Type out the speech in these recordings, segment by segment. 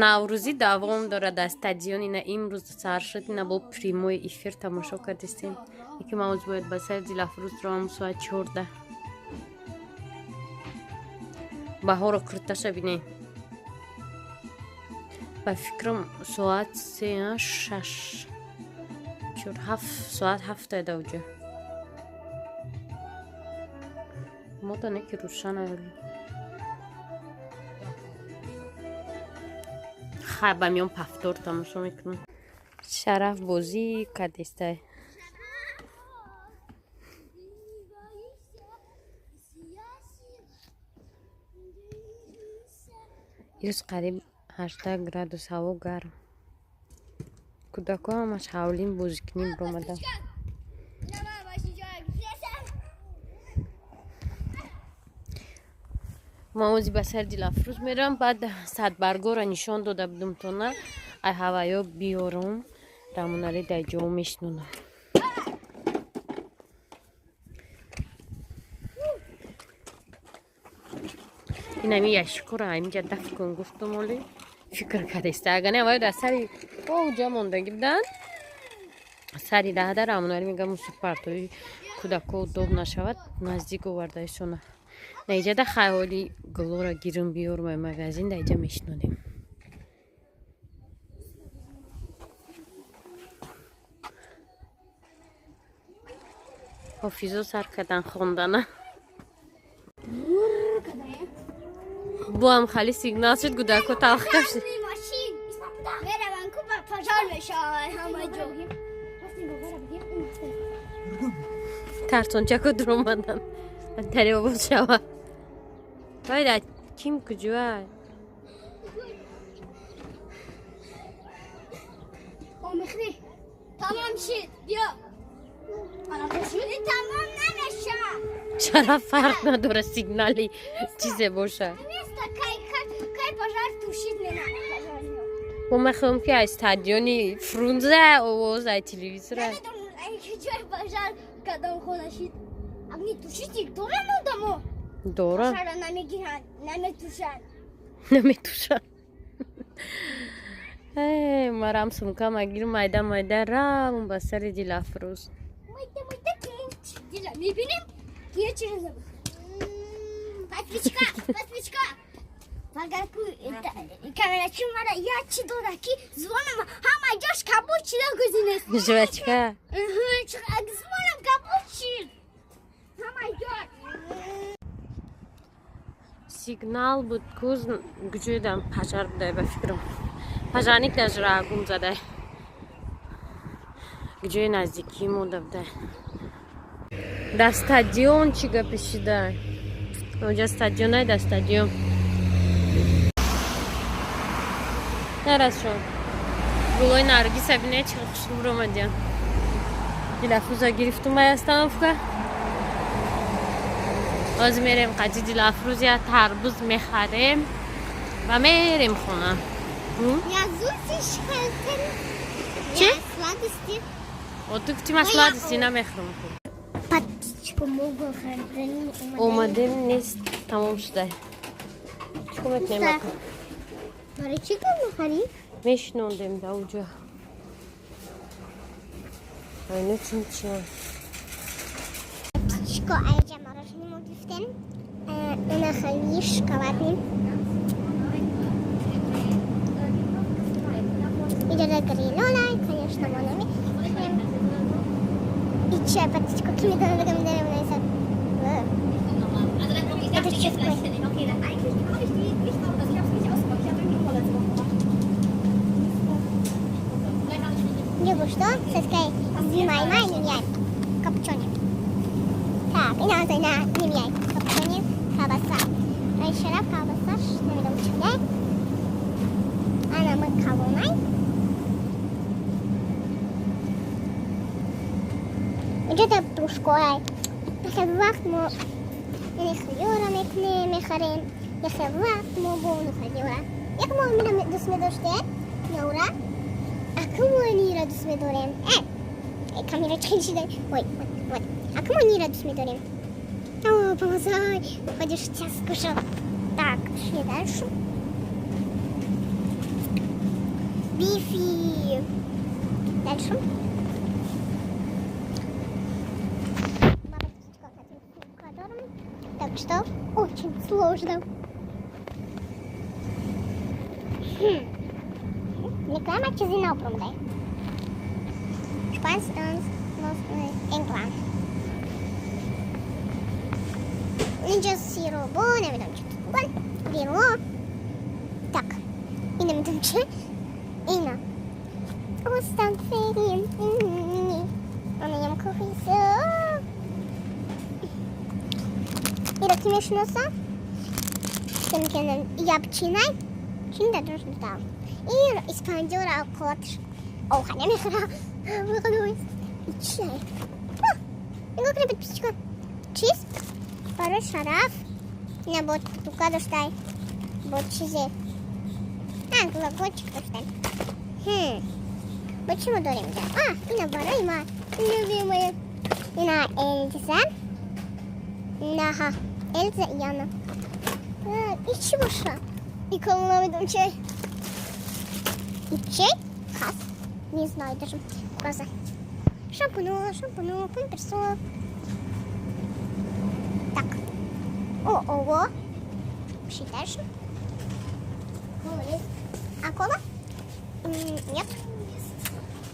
Наврӯзӣ давом дорад дар стадион. Ина имрӯз сар шуд, ина бо прямой эфир тамошо кардистем. Яке ман оз бояд ба сари Дилафрӯз равам соат 14. Баҳоро курташа бинед. Ба фикрам, соат се, шаш, чор, ҳафт, соат ҳафта даоҷа. Мода не ки рӯшан али. Хай, ба миён повтор тамошо мекунам. Шараф бозӣ кардистай. Ирӯз қариб 18 градус ҳаво гарм. Кӯдакҳо ҳамаш ҳавлин бозикунӣ биромаданд. Ман ози ба сари Дилафрӯз мерам, баъд садбаргоро нишон дода будум тона, ай ҳаваё биёрум, Рамоналӣ дар ҷо мешинонам. Инами яшкура инҷа даф кун гуфтум, оли фикр кардеста. Ага не, аввал дар сари оҷа мондагӣ буданд. Сари раҳда Рамоналӣ мегӯяд, мусиб партои кӯдако удоб нашавад, наздик овардаисона. Наиҷада хайҳоли гулора гирум биёрум ай магазин, дар иҷа мешинонем. Ҳофизо сар кардан хондана. Буам хали сигнал шуд, гудако талх кашид. Мераван ку, ба пожар мешавад ҳама ҷо. Тарсончако дуромадан. Тари овоз шава. Вайда ким куҷоа? Омехри. Тамом шид. Биё. Тамом намеша. Чара фарқ надора, сигнали чизе боша? Неста, кай кай пожар тушид мена. Мо мехоҳем, ки аз стадиони Фрунзе овоз ай телевизора. Намедонам, ай ҷой пожар кадом хона шид. Агни тушити доран одамо. Дора. Пожара намегиранд, наметушанд. Наметушанд. Э, марам сумкама гирм, майда майда равм ба сари Дилафрӯз. Майда майда дила мебинем, ки через подписчика, подписчика. Агар ку камерачи мара я чи дора, ки звонам ҳама ҷош кабуд шида гузинест. Жвачка. Звонам кабуд шид. Ҳама ҷо. Сигнал буд куз, гуҷоидам пожар будай, ба фикрам. Пожарник даже ра гум задай. Гуҷои наздикӣ монда будай. Дар стадион чӣ гапи шидай? Оҷа стадионай, дар стадион. Нарасшон. Гулои наргиса бинед, чӣ хушрӯ биромадиян. Дилафрӯза гирифтум ай остановка. Ҳозир мерем қади Дилафрӯз, я тарбуз мехарем ва мерем хона. Я Süßigkeiten. Чӣ? Я сладости. О, ту гуфти ман сладости намехӯрам. Подписчику могу хардани. Омадем, нест, тамом шудай. Чӣ кор мекунем ака? Барои чӣ гул мехарӣ? Мешинондем да уҷа. Айно чун чия? Подписчику айҷа мороженое мо гирифтем. Ина хали шоколадный. Иҷода грилола, конечно, мо намехӯрем. И чай, подписчику, ки медонад, дар комментариям нависад. Это что такое? Okay, dann eigentlich habe ich die nicht noch, also ich habe es nicht ausgebaut. Ich habe irgendwie vorletzte Woche gemacht. Vielleicht habe ich nicht. Ё гӯшто, саскай зимай нимяй. Копчёный. Так, ина ина нимяй. Копчёный колбаса. Ай шараф колбасаш, намедонам чӣ будай. Ана мы калонай. Инҷо брушкоай. Яхе вақт мо яъне хиёра мекунем, мехарем. Яхе вақт мо бо хиёра. Як мо мира дӯст медоштем, ёра. Аку мо нира дӯст медорем. Э, камера чӣ шида? Ой, вот, вот. Аку мо нира дӯст медорем. О, помазай. Ходишь, сейчас скушал. Так, шли дальше. Бифи. Дальше. Так что очень сложно. Реклама чизи нав промдай. Шпанс, England. Инҷа сиробо, намедонам чи тут. Вино. Так, и намедонам чи. Ина. Ostern Анаям кофеса. Ира ки мешиноса? Ябчинай. Чин да дружно там. И Испандиора алкотш. Оха, не мехра. Выходой. И чай. Нигоҳ кунед, подписчика. Чиз? Барои шараф. Ина бо тука доштай. Бо чизе. А, колокольчик доштай. Бо чӣ мо дорем инҷа? А, ина барои ма. Любимая. Ина Эльза. Наха. Эльза и Яна. И чӣ боша? И кому намедонам чай. И чай? Хас. Не знаю даже. Глаза. Шампуну, шампуну, памперсо. Так. О, ого. Пошли дальше. А кола? Нет.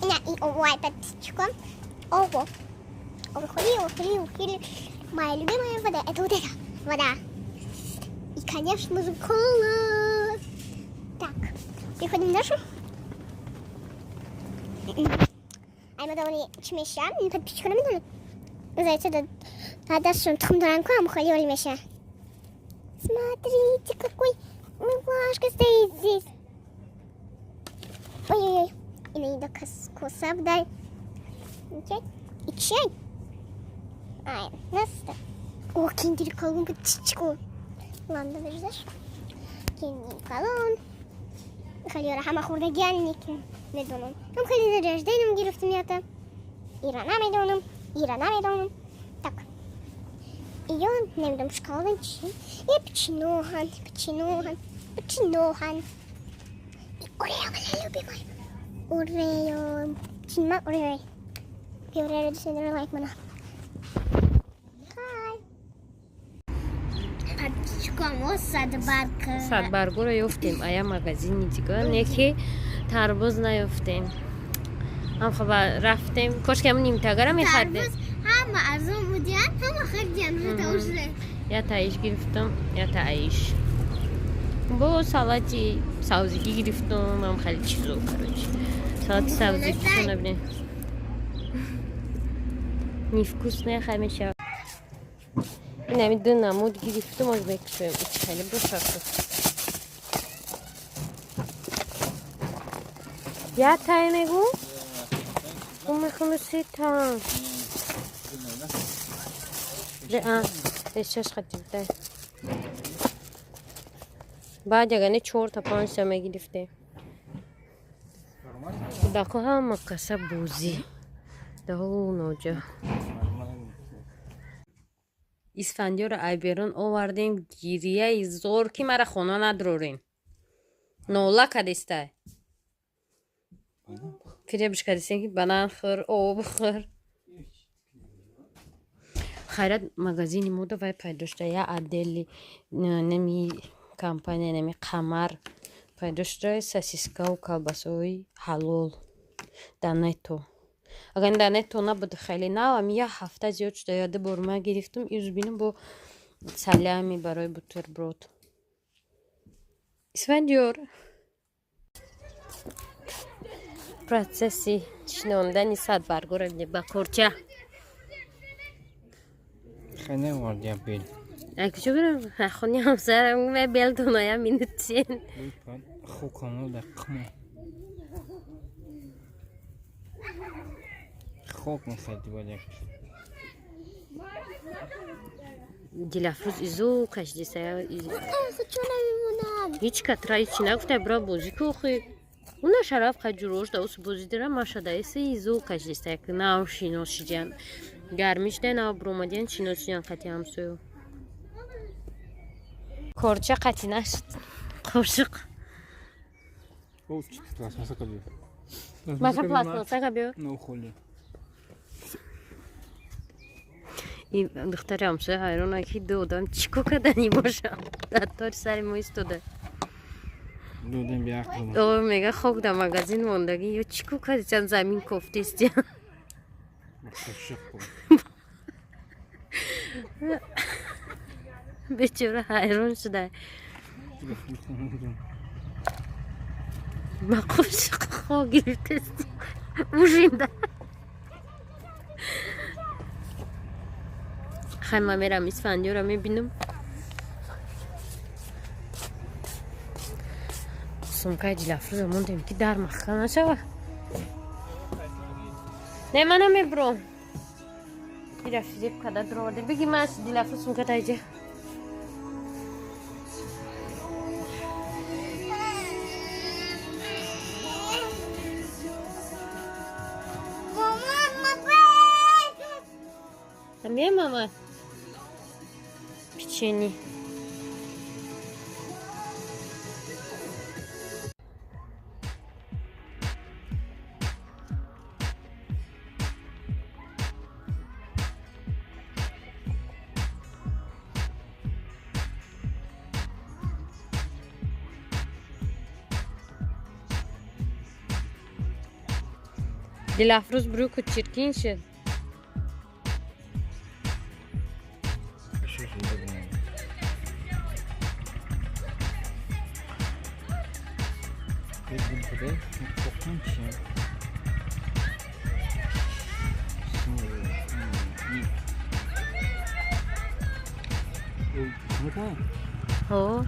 Ина, и ой, подписчиком. Ого. Охри, охри, охри. Моя любимая вода. Это вот эта вода. И, конечно же, кола. Так. Переходим дальше. Ай, мадони чӣ меша? Подписчика намедонам. Зайца да дастшон тухм доран ку ҳам хали меша. Смотрите, какой милашка стоит здесь. Ой-ой-ой. И на коса дай. Чай. И чай. Ай, нас О, киндер колун птичку. Ладно, подождешь. Киндер колун. Халиора ҳама хӯрдагиан лекин медонам. Ҳам хеле рождением гирифтем ята. Ира намедонам. Ира намедонам. Так. Ё намедонам шоколадан чи. И печенохан, печенохан, печенохан. И Орео, моя любимая. Орео. Чинма Орео. Орео дӯст медорам, лайк мана. Хай. Подписчикам садбарг. Садбаргоро ёфтем, ая магазини дигар, не ки тарбуз наёфтем. Ҳам хаба рафтем, кошки ҳамн нимтагара мехардем. Тарбуз ҳама арзон будиян, ҳама хардиян, уже. Я таиш гирифтам, я таиш. Бо салати савзигӣ гирифтам, ҳам хеле чизо, короче. Салати савзигӣ набинем. Невкусная хай мешавад. Инами ду намуд гирифтам, оз мекушоем. Ич хеле бошад. Я тай мегу? Мехоҳам сета. А, шаш хатибдай. Баъд ягане чорта панҷта мегирифтем. Кӯдако ҳама каса бозӣ. Даҳу ноҷа. Исфандиёро айберон овардем, гирияи зор ки мара хона надрорем. Нола кадистай. Фиребш кадистем ки банан хӯр, об хӯр. Хайрат магазини мода вай пайдо шуда, я отдели неми компания неми қамар пайдо шуда, сосискаву колбасои ҳалол дар Нето. Агар дар Нето набуд хеле навам як ҳафта зиёд шуда, я ду бор ма гирифтам, из бинам бо салями барои бутерброд. Исфандиёр. Процесси шинондани садбаргоро бинед ба корча. Хене вардия бел. Акчо бирам, хони ҳамсарам ме бел доная минутсен. Хокамо да қма. Хок мехайди валяк. Дилафрӯз изу кашдиса. Чо намемонам? Ҳеҷ катра ҳеҷ нагуфта бира бозӣ ку охи. Уна шараф қаҷурош да ус бозӣ дира машада иса изу кашдиса як нав шиносиҷан. Гармиш да нав бромадиан шиносиҷан қати ҳамсоё. Корча қати нашд. Қошиқ. Пластмасса кабиё. Маша пластмасса кабиё. Ну холи. И духтари ҳамсоя ҳайрона ки ду одам чӣ кор кардани бошам. Дар тори сари мо истода. Ду одам беақл. О, мега хок дар магазин мондагӣ ё чӣ кор кардисян замин кофтистян. Бечора ҳайрон шуда. Ба қошиқ хок гирифтест. Ужинда. Хай ман мерам Исфандиёро мебинам. Сумкаи Дилафрӯза мондем ки дар маҳкам нашава. Не, ман намебурам. Ира фиреб карда дуровардем. Биги ман Дилафрӯз сумка таиҷа. Амия мама? Печенье. Дилафрӯз брюку чиркин шуд. О.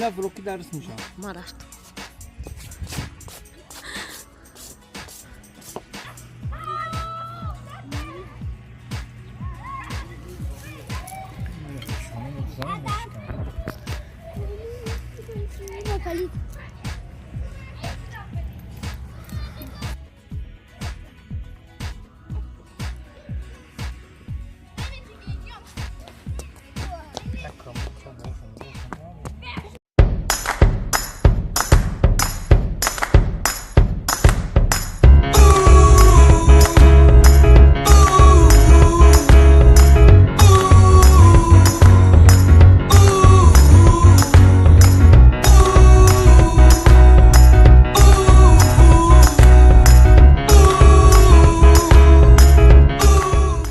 На в руки дарс мешавад. Ма рафтам.